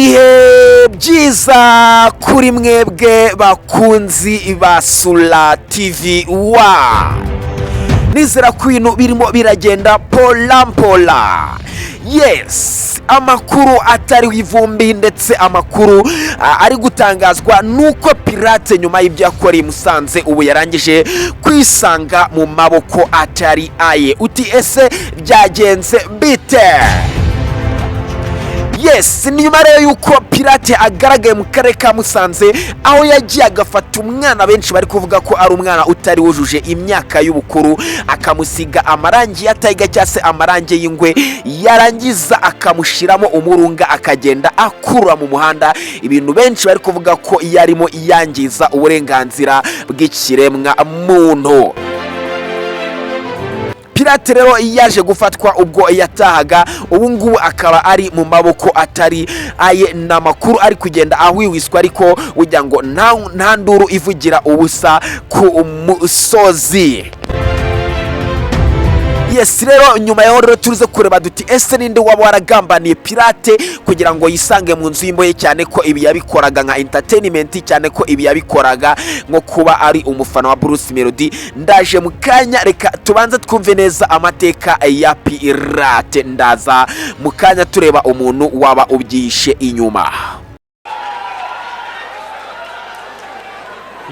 Ibihe byiza kuri mwebwe bakunzi ba Sura TV wa. Nizera ko ibintu birimo biragenda pola pola. Yes, amakuru atariho ivumbi ndetse amakuru ari gutangazwa nuko Pirate, nyuma y'ibyo yakoreye i Musanze, ubu yarangije kwisanga mu maboko atari aye. Uti: "Ese byagenze bite?" Yes, ni nyuma rero y'uko Pirate agaragaye mu karere ka Musanze, aho yagiye agafata umwana benshi bari kuvuga ko ari umwana utari wujuje imyaka y'ubukuru, akamusiga amarangi ya tiger cyangwa se amarangi y'ingwe, yarangiza akamushyiramo umurunga, akagenda akurura mu muhanda, ibintu benshi bari kuvuga ko yarimo yangiza uburenganzira bw'ikiremwa muntu. Pirate rero yaje gufatwa ubwo yatahaga, ubu ngubu akaba ari mu maboko atari aye. Ni amakuru ari kugenda ahwihwiswa, ariko ujya ngo nta nduru ivugira ubusa ku musozi. Yes, rero nyuma yaho rero tuze kureba duti: "Ese ninde waba waragambaniye Pirate kugira ngo yisange mu nzu y'imbohe?" Cyane ko ibi yabikoraga nka entertainment, cyane ko ibi yabikoraga nko kuba ari umufana wa Bruce Melody. Ndaje mu kanya, reka tubanze twumve neza amateka ya Pirate. Ndaza mu kanya tureba umuntu waba ubyihishe inyuma.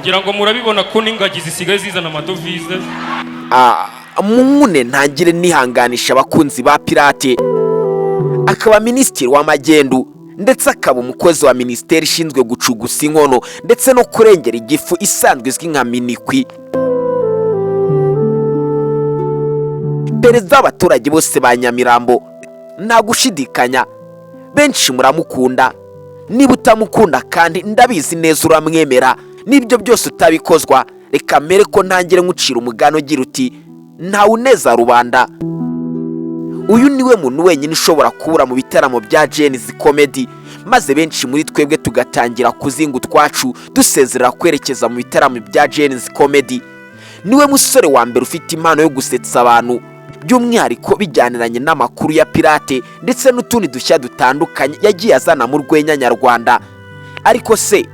Ngira ngo murabibona ko n'ingagi zisigaye zizana amadovize. Mune ntangire nihanganisha abakunzi ba Pirate. Akaba minisitiri w'amagendu, ndetse akaba umukozi wa minisiteri ishinzwe gucugusa inkono ndetse no kurengera igifu, isanzwe izwi nka MINEQUI, perezida w'abaturage bose ba Nyamirambo. Nta gushidikanya, benshi muramukunda. Niba utamukunda kandi ndabizi neza uramwemera. N'ibyo byose utabikozwa, reka mbere ko ntangire nkucira umugani ugira uti: "Ntawuneza rubanda." Uyu niwe muntu wenyine ushobora kubura mu bitaramo bya Gen-Z Comedy, maze benshi muri twebwe tugatangira kuzinga utwacu, dusezerera kwerekeza mu bitaramo bya Gen-Z Comedy. Niwe musore wa mbere ufite impano yo gusetsa abantu, by'umwihariko bijyaniranye n'amakuru ya Pirate ndetse n'utundi dushya dutandukanye yagiye azana mu rwenya nyarwanda. Ariko se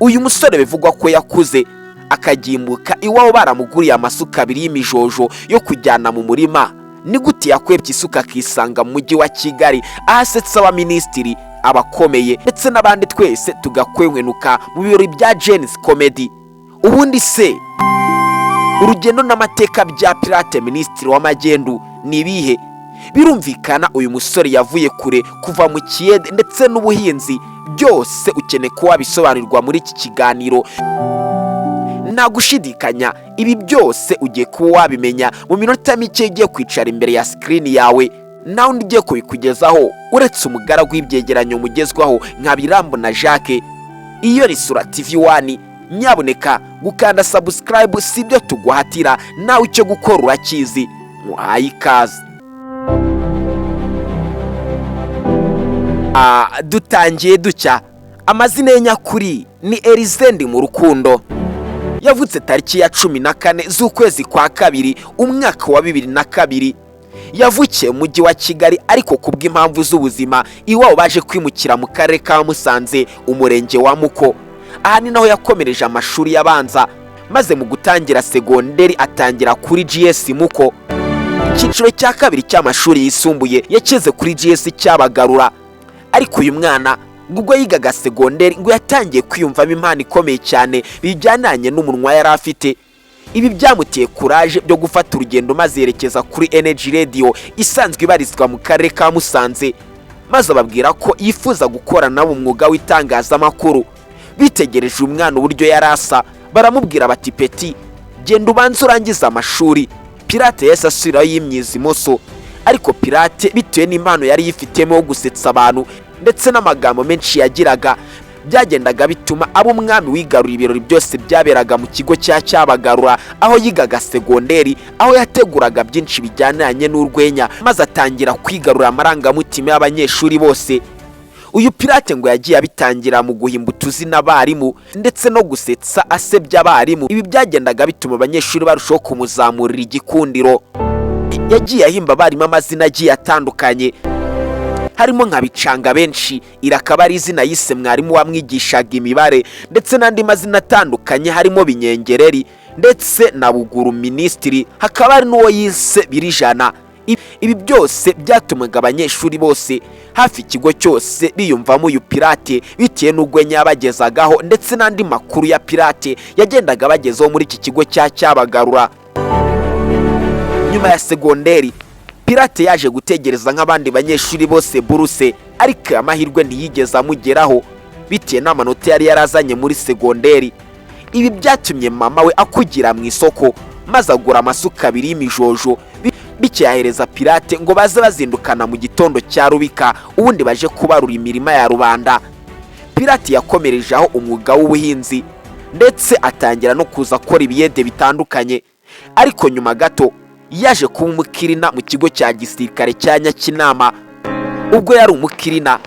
uyu musore bivugwa ko yakuze akagimbuka iwabo baramuguriye amasuka abiri y'imijojo yo kujyana mu murima, ni gute yakwebye isuka akisanga mu mujyi wa Kigali, aho asetsa abaminisitiri, abakomeye ndetse n'abandi, twese tugakwenkwenuka mu birori bya Gen-Z Comedy? Ubundi se urugendo n'amateka bya Pirate, minisitiri w'amagendu, ni ibihe? Birumvikana, uyu musore yavuye kure, kuva mu kiyede ndetse n'ubuhinzi. Byose ukeneye kuba wabisobanurirwa muri iki kiganiro. Nta gushidikanya, ibi byose ugiye kuba wabimenya mu minota mike ugiye kwicara imbere ya screen yawe. Nawe undi ugiye kubikugezaho uretse umugaragu w'ibyegeranyo mugezwaho nka Birambo na Jacques, iyo ni Sura TV One. Nyaboneka gukanda subscribe si ibyo tuguhatira, nawe icyo gukora urakizi. Muhaye ikaze. Dutangiye ducya. Amazina ye nyakuri ni Elizendi mu Rukundo. Yavutse tariki ya 14 z'ukwezi kwa kabiri, umwaka wa 2002. Yavukiye mu mujyi wa Kigali, ariko kubw'impamvu z'ubuzima iwabo baje kwimukira mu karere ka Musanze, umurenge wa Muko. Aha ni naho yakomereje amashuri y'abanza, maze mu gutangira segonderi atangira kuri GS Muko. Icyiciro cya kabiri cy'amashuri yisumbuye yageze kuri GS Cyabagarura. Ariko uyu mwana ngo ubwo yigaga segonderi, ngo yatangiye kwiyumvamo impano ikomeye cyane bijyananye n'umunwa yari afite. Ibi byamuteye courage byo gufata urugendo, maze yerekeza kuri Energy Radio isanzwe ibarizwa mu karere ka Musanze, maze ababwira ko yifuza gukorana nabo umwuga w'itangazamakuru. Bitegereje umwana uburyo yari asa, baramubwira bati: "Petit, genda ubanze urangize amashuri." Pirate yahise asubirayo yimyiza imoso. Ariko Pirate, bitewe n'impano yari yifitemo yo gusetsa abantu ndetse n'amagambo menshi yagiraga, byagendaga bituma aba umwami wigarura ibirori byose byaberaga mu kigo cya Cyabagarura aho yigaga segonderi, aho yateguraga byinshi bijyananye n'urwenya, maze atangira kwigarura amarangamutima y'abanyeshuri bose. Uyu Pirate ngo yagiye abitangira mu guhimba utuzina abarimu ndetse no gusetsa asebya abarimu. Ibi byagendaga bituma abanyeshuri barushaho kumuzamurira igikundiro. Yagiye ahimba abarimu amazina agiye atandukanye. Harimo nka Bicanga benshi, iri akaba ari izina yise mwarimu wamwigishaga imibare, ndetse n'andi mazina atandukanye harimo Binyengereri ndetse na Buguru Minisitiri, hakaba hari n'uwo yise Birijana. Ibi byose byatumaga abanyeshuri bose hafi ikigo cyose biyumvamo uyu Pirate, bitewe n'urwenya yabagezagaho ndetse n'andi makuru ya Pirate yagendaga abagezaho muri iki kigo cya Cyabagarura. Nyuma ya segonderi, Pirate yaje gutegereza nk'abandi banyeshuri bose buruse, ariko aya mahirwe ntiyigeze amugeraho bitewe n'amanota yari yarazanye muri segonderi. Ibi byatumye mama we akugira mu isoko, maze agura amasuka abiri y'imijojo, bityo yahereza Pirate ngo baze bazindukana mu gitondo cya rubika, ubundi baje kubarura imirima ya rubanda. Pirate yakomereje aho umwuga w'ubuhinzi, ndetse atangira no kuza akora ibiyede bitandukanye, ariko nyuma gato yaje kuba umukirina mu kigo cya gisirikare cya Nyakinama. Ubwo yari umukirina,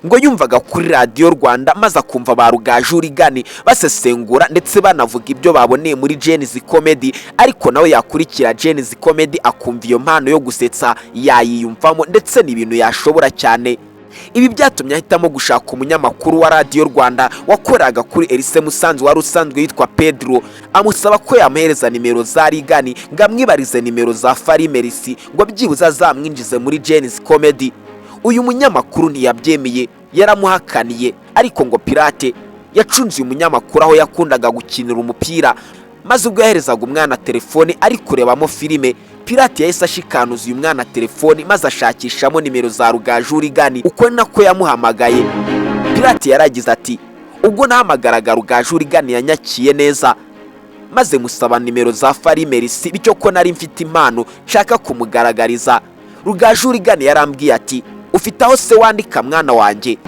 ngo yumvaga kuri Radiyo Rwanda, maze akumva ba Rugaju Rigani basesengura ndetse banavuga ibyo baboneye muri Gen-Z Comedy, ariko nawe yakurikira Gen-Z Comedy akumva iyo mpano yo gusetsa yayiyumvamo, ndetse ni ibintu yashobora cyane. Ibi byatumye ahitamo gushaka umunyamakuru wa Radiyo Rwanda wakoraga kuri Elise Musanze, wari usanzwe yitwa Pedro, amusaba ko yamuhereza nimero za Rigani ngo amwibarize nimero za Fally Merci, ngo byibuze azamwinjize muri Gen-Z Comedy. Uyu munyamakuru ntiyabyemeye, yaramuhakaniye, ariko ngo Pirate yacunze uyu munyamakuru aho yakundaga gukinira umupira, maze ubwo yaherezaga umwana telefone ari kurebamo filime, Pirate yahise ashikanuza uyu mwana telefone, maze ashakishamo nimero za Rugaju Rigani, uko ni nako yamuhamagaye. Pirate yaragize ati: "Ubwo nahamagaraga Rugaju Rigani, yanyakiye neza, maze musaba nimero za Fally Merci, bityo ko nari mfite impano nshaka kumugaragariza. Rugaju Rigani yarambwiye ati: 'Ufite aho se wandika, mwana wanjye?'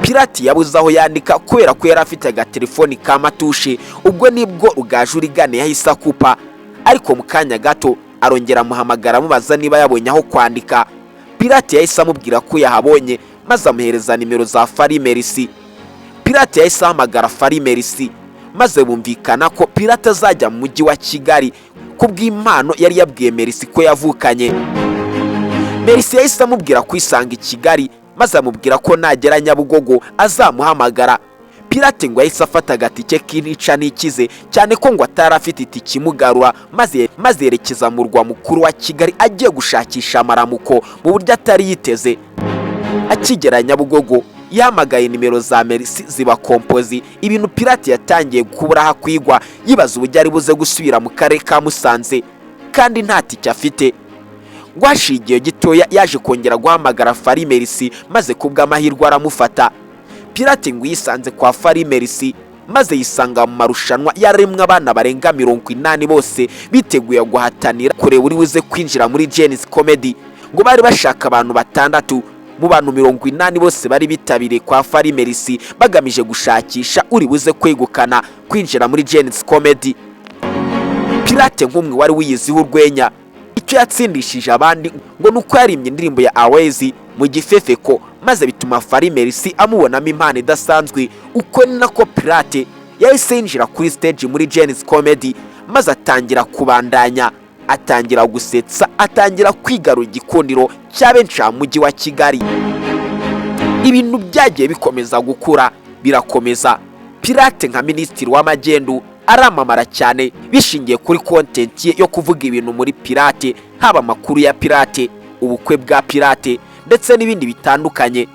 Pirate yabuze aho yandika kubera ko yari afite agatelefoni ka matushe. Ubwo nibwo Rugaju Rigani yahise akupa, ariko mu kanya gato arongera amuhamagara, amubaza niba yabonye aho kwandika. Pirate yahise amubwira ko yahabonye, maze amuhereza nimero za Fally Merci. Pirate yahise ahamagara Fally Merci, maze bumvikana ko Pirate azajya mu mujyi wa Kigali kubw'impano yari yabwiye Merci ko yavukanye. Merci yahise amubwira kwisanga i Kigali, maze amubwira ko nagera Nyabugogo azamuhamagara. Pirate ngo yahise afata agatike k'intica n'ikize, cyane ko ngo atari afite itike imugarura, maze yerekeza mu murwa mukuru wa Kigali agiye gushakisha amaramuko mu buryo atari yiteze. Akigera Nyabugogo, yahamagaye nimero za Merci ziba kompozi, ibintu Pirate yatangiye kubura aho akwigwa, yibaza uburyo ari buze gusubira mu karere ka Musanze kandi nta tike afite. Ngo hashiye igihe gitoya, yaje kongera guhamagara Fally Merci, maze kubw'amahirwe aramufata. Pirate ngo yisanze kwa Fally Merci, maze yisanga mu marushanwa yaremwe abana barenga 80, bose biteguye guhatanira kureba uri buze kwinjira muri Gen-Z Comedy. Ngo bari bashaka abantu batandatu mu bantu 80 bose bari bitabiriye kwa Fally Merci, bagamije gushakisha uri buze kwegukana kwinjira muri Gen-Z Comedy. Pirate nk'umwe wari wiyiziho urwenya, icyo yatsindishije abandi ngo ni uko yaririmbye indirimbo ya Awezi mu gifefeko, maze bituma Fally Merci amubonamo impano idasanzwe. Uko ni nako Pirate yahise yinjira kuri stage muri Gen-Z Comedy, maze atangira kubandanya, atangira gusetsa, atangira kwigarura igikundiro cya benshi mu mujyi wa Kigali. Ibintu byagiye bikomeza gukura, birakomeza. Pirate nka minisitiri w'amagendu aramamara cyane bishingiye kuri content ye yo kuvuga ibintu muri Pirate, haba amakuru ya Pirate, ubukwe bwa Pirate ndetse n'ibindi bitandukanye.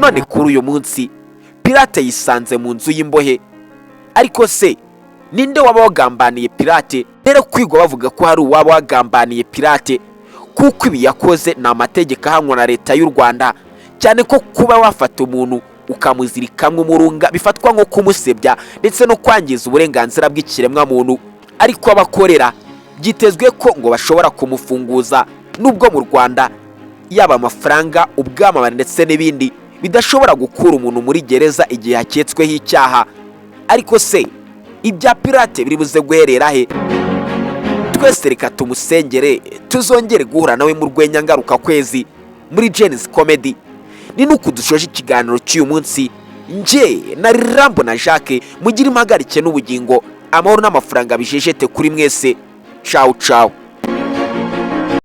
None kuri uyu munsi Pirate yisanze mu nzu y'imbohe. Ariko se ninde waba wagambaniye Pirate? Rero kwigwa bavuga ko hari uwaba wagambaniye Pirate, kuko ibi yakoze ni amategeko ahanwa na Leta y'u Rwanda, cyane ko kuba wafata umuntu ukamuzirikamwo umurunga bifatwa nko kumusebya ndetse no kwangiza uburenganzira bw'ikiremwamuntu. Ariko abakorera byitezwe ko ngo bashobora kumufunguza, nubwo mu Rwanda yaba amafaranga, ubwamamare ndetse n'ibindi bidashobora gukura umuntu muri gereza igihe haketsweho icyaha. Ariko se ibya Pirate biri buze guherera he? Twese reka tumusengere, tuzongere guhura nawe mu rwenya ngaruka kwezi muri Gen-Z Comedy. Ni nuko dushoje ikiganiro cy'uyu munsi. Nje na Rambo na Jacques, mugire impagarike n'ubugingo, amahoro n'amafaranga bijejete kuri mwese. Cawu cawu.